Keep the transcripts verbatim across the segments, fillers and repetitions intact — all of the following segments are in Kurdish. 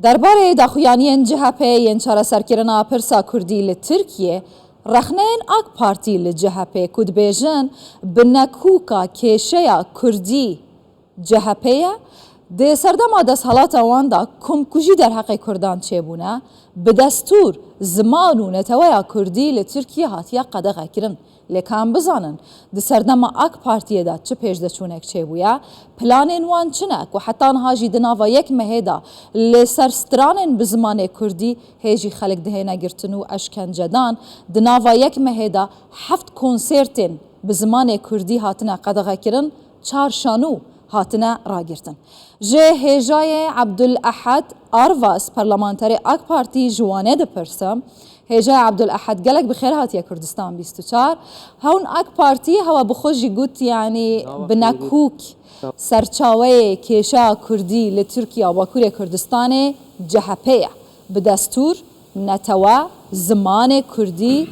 Derbarê daxuyaniyên C H P yên çareserkirina pirsa Kurdî li Tirkiyê, rexneyên AK Partî li C H P ku dibêjin binekûka kêşeya Kurdî C H P ye, di serdema desthilata wan de komkujî derheqê Kurdan çêbûne, bi destûr ziman û neteweya Kurdî li Tirkiyê hatiye qedexekirin. Lê ka em bizanin, di serdema AK Partiyê de çi pêşdeçûnek çêbûye, planên wan çi ne ku heta niha jî di nava yek mehê de li ser stranên bi zimanê Kurdî hê jî xelk dihêne girtin û eşkencedan, di nava yek mehê de heft konsertên bi zimanê Kurdî hatine qedexekirin, çar şanû hatine ragirtin. Ji hêjayê Abdul Ehad Arvas, parlamenterê AK Partî ji Wanê dipirsim. Hêjayê Abdul Ehad, gelek bi xêr hatiye Kurdistan bîst û çar. Hewn AK Partî hewa bi xwe jî got, yanî binekûk, serçaweyê kêşeya Kurdî li Tirkiye û Bakurê Kurdistanê C H P ye. Bi destûr, netewe, zimanê Kurdî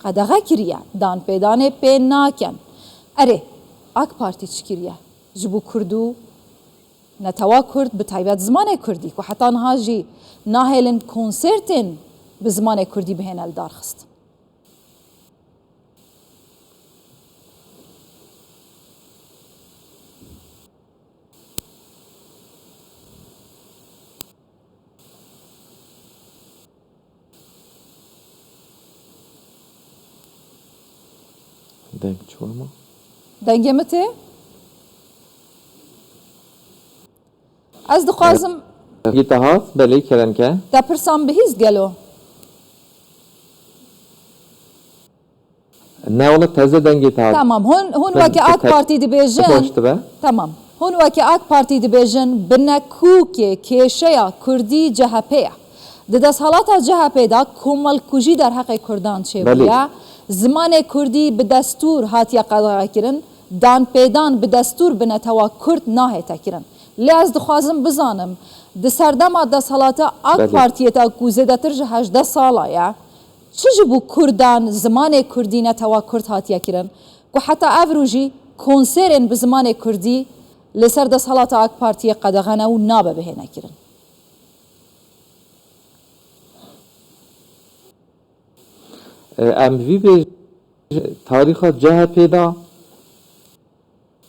qedexe kiriye, danpêdanê pê nakin. Erê, AK Partî çi kiriye ji bo Kurd û netewa Kurd, bi taybet zimanê Kurdî, ku heta niha jî nahêlin konsertên bi zimanê Kurdî bihêne li dar xistin? Deng çi wema? Dengê min tê? Ez dixwazim Dengê te hat? Belê, kerem ke. Te pirsan bihîst gelo? Ne wele, teze dengê te hat. Tamam. Hûn, hûn Min weke te-, AK te-, Partî dibêjin. Baş dibe. Tamam. Hûn weke AK Partî dibêjin, binekûkê kêşeya Kurdî C H P ye. Di desthelata C H P de komelkujî derheqê Kurdan çêbûye. Belê. Zimanê Kurdî bi destûr hatiye qedexekirin. Danpêdan bi destûr bi netewa Kurd nahête kirin. Lê ez dixwazim bizanim, di serdema desthilata AK Belê. Partiyê de ku zêdetir ji hejdeh sala ye, çi ji bo Kurdan zimanê Kurdî netewa Kurd hatiye kirin, ku heta ev rû jî konserên bi zimanê Kurdî li ser desthilata AK Partiyê qedexe ne û nabe bihêne kirin? Em vî bêjin, tarîxa C H P de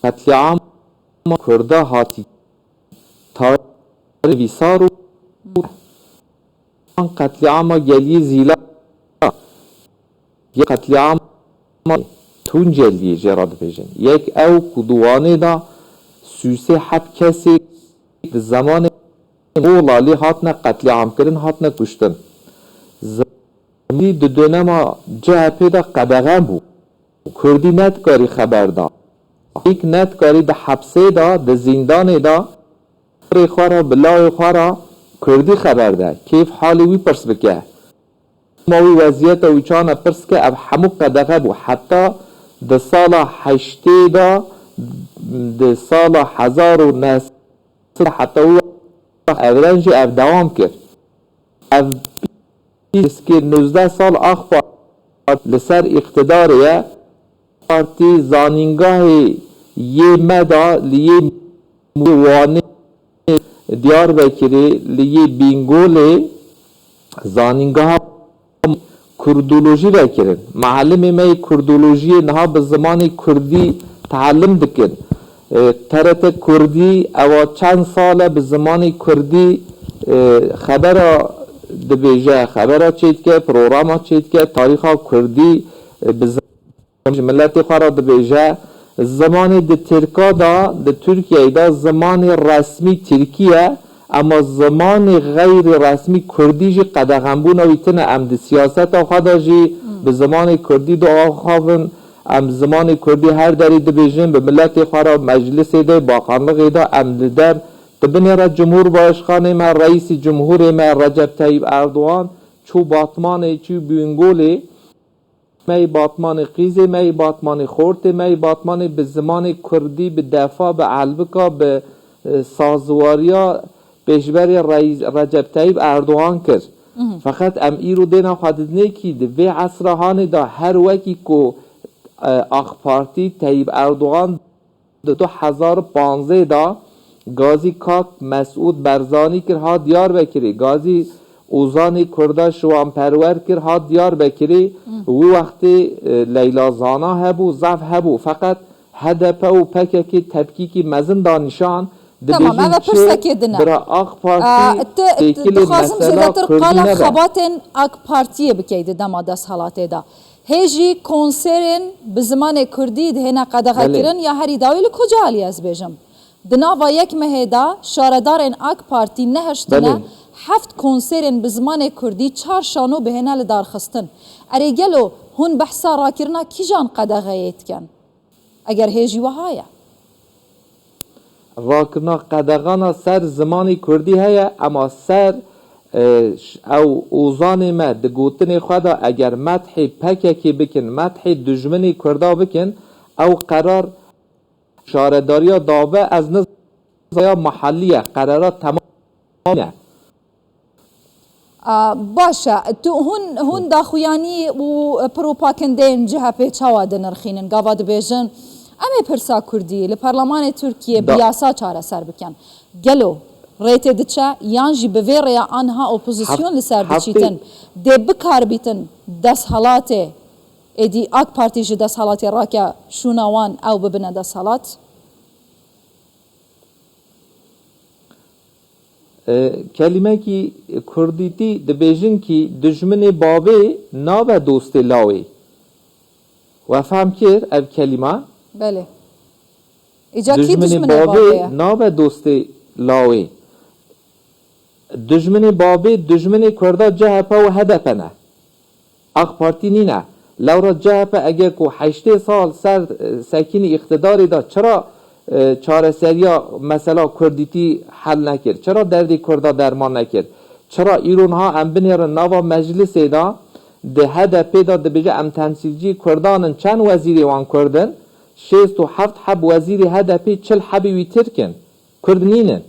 qetlîama Kurda hatî tarîxê vîsar û qetlîama geliyê Zîlan, yê qetlîama Tunceliyê jê re dibêjin. Yek ew ku di Wanê de sûsê heb kesê di zemanê Molalî hatine qetlîamkirin, hatine kuştin. Zî di dönema C H P de qedexe bû. Kurdî nedikarî xeber da. Hîk nedikarî di hepsê de, di zîndanê de, rê xwe re, bi lawê xwe re Kurdî xeber de. Kêf halê wî pirs bike. Ma wî weziyeta wî çane pirs ke, ev hemû qedexe bû. Heta di sala heştê de, di sala hezar û neh sed heta wî wext evren jî ev dewam kir. Ev pîskê nûzdeh sal AK Parti li ser îqtidarê ye. Partî zanîngahê yê me da li yê Wanê, Diyarbekirê, li yê Bîngolê zanîngeha kurdolojî vekirin. Mealimê me yê kurdolojiyê niha bi zimanê kurdî tealim dikin. E, T R T Kurdî ewa çend sal e bi zimanê kurdî, e, xebera dibêje, xebera çêdike, programa çêdike, tarîxa kurdî, e, bi ji miletê xwe re dibêje, zimanê di Tirka de, di Tirkiyeyê de zimanê resmî Tirkî ye, ema zimanê xeyrî resmî Kurdî jî qedexenbûna wî tune. Em di siyaseta xwe de jî Hmm. bi zimanê Kurdî diaxavin, em zimanê Kurdî her derê dibêjin, bi miletê xwe re, meclisê de, baxanlixê de, em li der, di binê re Cumhurbaşkanê me, Reîsî Cumhurê me Recep Tayyip Erdogan çû Batmanê, çû Bîngolê, me yê Batmanê, qîzê me yê Batmanê, xortê me yê Batmanê bi zimanê kurdî, bi defa, bi elbika, bi, e, sazwariya pêşberê Reîs Recep Tayyip Erdogan kir. Mhm. Feqet em îro dêna xwe didinê kî di vê esra hanê de her wekî ku, e, AK Partî Tayyip Erdogan di du hezar û panzdeh de Gazî kak Mesûd Berzanî kir, hat Diyarbekirê. Gazî Ozanê Kurda Şiwanperwer kir, hat Diyarbekirê. Wî wextê, e, Leyla Zana hebû, zaf hebû. Feqet H D P û P K K tepkîkî mezin da nîşan. Tamam, dibêjin ev e çi pirsekê din e. Bira AK Partî Aa, ti, ti, têkilê dixwazim mesela zêdetir Kurdî qala nebe. Xebatên AK Partiyê bikey di dema desthilatê de. Hê jî konserên bi zimanê Kurdî dihêne qedexekirin Belê. Ya herî dawî li kuca alî ez bêjim? Di nava yek mehê de şaredarên AK Partî nehiştine Belê. Heft konserên bi zimanê Kurdî, çar şano bihêne li darxistin. Erê gelo hûn behsa rakirina kîjan qedexeyê dikin? Eger hê jî wiha ye. Rakirina qedexana ser zimanê Kurdî heye, ema ser, e, ş-, ew ozanê me di gotinê xwe de eger methê P K K bikin, methê dijminê Kurda bikin, ew qerar Şaredariya dabe ez nizaya mahallî ye, qerara temam e. A, baş e. Tu hûn, hûn daxuyanî û propagandeyên C H P çawa dinirxînin? Gava dibêjin, em ê pirsa Kurdî li Perlemanê Tirkiyê bi Da- yasa çareser bikin. Gelo rê tê diçe yan jî bi vê rêya anha opozisyon Heft-, li ser heftê diçîtin, dê bikar bîtin desthilatê? Êdî AK Partî ji desthilatê rake şûna wan ew bibine desthilat? E, kelîmekî kurdîtî dibêjin kî dijminê bavê nabe dostê lawê. We fehm kir ev kelîma? Belê. Îca kî Dijminê dijminê bavê bavê ye? Nabe dostê lawê. Dijminê bavê, dijminê Kurda C H P û H D P ne. AK Partî nîne. Lewra C H P eger ku heştê sal ser, e, sekînî îqtidarê de çira, e, çareseriya mesela Kurdîtî hel nekir? Çira derdê Kurda derman nekir? Çira îro niha em binêrin nava meclisê de di H D P de dibêje em temsîlcî Kurdan in, çend wezîrê wan Kurd in? Şêst û heft heb wezîrê H D P, çil hebî wî Tirk in. Kurd nînin.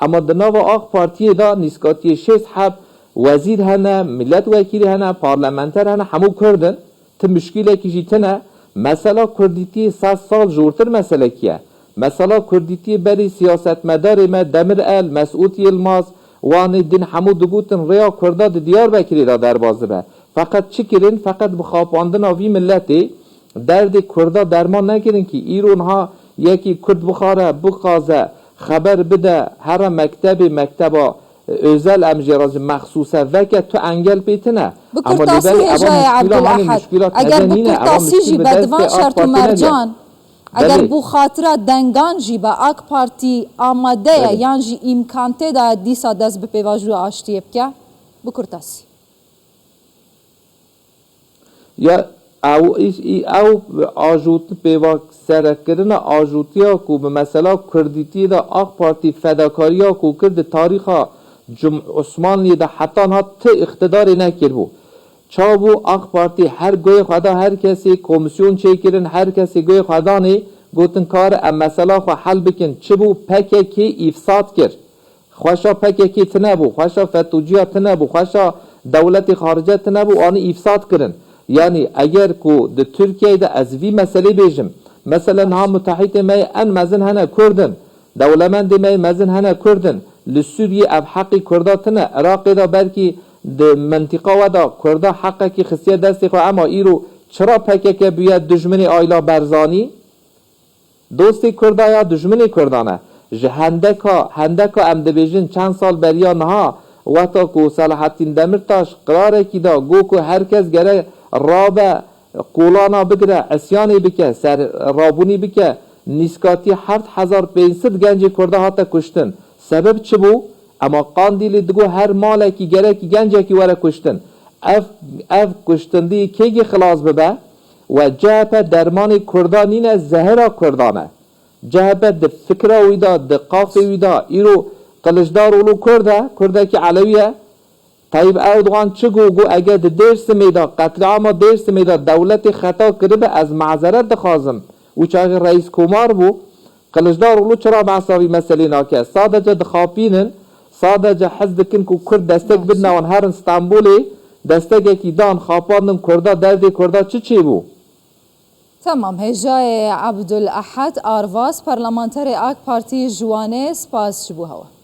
Ema di nava AK Partiyê de nîskatiyê şêst heb wezîr hene, miletwekîlî hene, parlamenter hene, hemû Kurd in. Ti muşkîlekî jî tine. Mesela Kurdîtiyê sed sal jortir meselekî ye. Mesela Kurdîtiyê berî siyasetmedarê me Demirel, Mesûd Yilmaz, wanê din hemû digotin rêya Kurda di Diyarbekirê de derbas dibe. Feqet çi kirin? Feqet bi xapandina vî miletê Derdê Kurda derman nekirin kî îro niha yekî Kurd bixare, bixaze, xeber bide, here mektebê, mekteba, e, özel em jê re jî mexsûs e, veke tu engel pê tine. Bi Ama kurtasî lêbelê eva hêja ye muşkîla hanê Ebdulehad. Muşkîla Eger teze bi nîne, eva kurtasî muşkîl jî bi be destê divê AK şert û Partî nediye. Mercan, eger Belê. Bûxatira dengan jî be AK Partî amade ye Belê. Yan jî îmkan tê de dîsa dest bi pêvajoya aştiyê bike? Bi kurtasî. Ya ew, î-, î-, ew ajot-, pêva serekirina ajotiya ku bi mesela Kurdîtiyê de AK Partî fedakariya ku kir di tarîxa Cum-, Osmanliyê de heta niha ti îqtidarê nekiribû. Çabû AK Partî her guhê xwe da her kesê, komîsyon çêkirin, her kesê guhê xwe danê, gotin kare em mesela xwe hel bikin. Çi bû? P K K îfsad kir. Xweşa P K K tine bû, xweşa FETÖ'ciya tine bû, xweşa dewletê xarice tine bû, anî îfsad kirin. Yanî eger ku di Tirkiyeyê de ez vî meselê bêjim, mesela niha mutehîtê me yê en mezin hene Kurd in, dewlemendê me yê mezin hene Kurd in, li Sûriyê ev heqî Kurda tine, Iraqê de belkî di mintîqa we de Kurda heqekî xistiye destê xwe, ema îro çira P K K bûye dijminê Ayla Berzanî? Dostê Kurda ya dijminê Kurdan e. Ji hendeka, hendeka em dibêjin çend sal beriya niha, wexta ku Selahattîn Demirtaş qirarekî da, got ku her kes gere rabe, qolana bigire, isyanê bike, ser rabûnî bike, nîskatî heft hezar pênc sed gencê Kurda hate kuştin. Sebeb çi bû? Ema Qandîlê digot her malekî gerekî gencekî were kuştin. Ev, ev kuştindî kêgî xilas bibe? We C H P dermanê Kurda nîne, zehira Kurdan e. C H P di fikra wî de, di qafê wî de, îro Kiliçdaroglu Kurd e, Kurdekî Elewî ye. Tayyip Erdogan çi got? Got, eger di Dêrsimê de, qetlîama Dêrsimê de dewletê xeta kiribe, ez mazeret dixwazim. Û çaxê Reîs Komar bû. Kiliçdaroglu çira behsa vî meselê nake? Sadece dixapînin, sadece hez dikin ku Kurd destek bidine wan, herin Stenbolê, destekekî dan, xapandin Kurda, derdê Kurda çi çêbû? Temam, hêjayê Ebdul Ehed Arvas, parlamenterê AK Partî ji Wanê, spas ji bo hewa.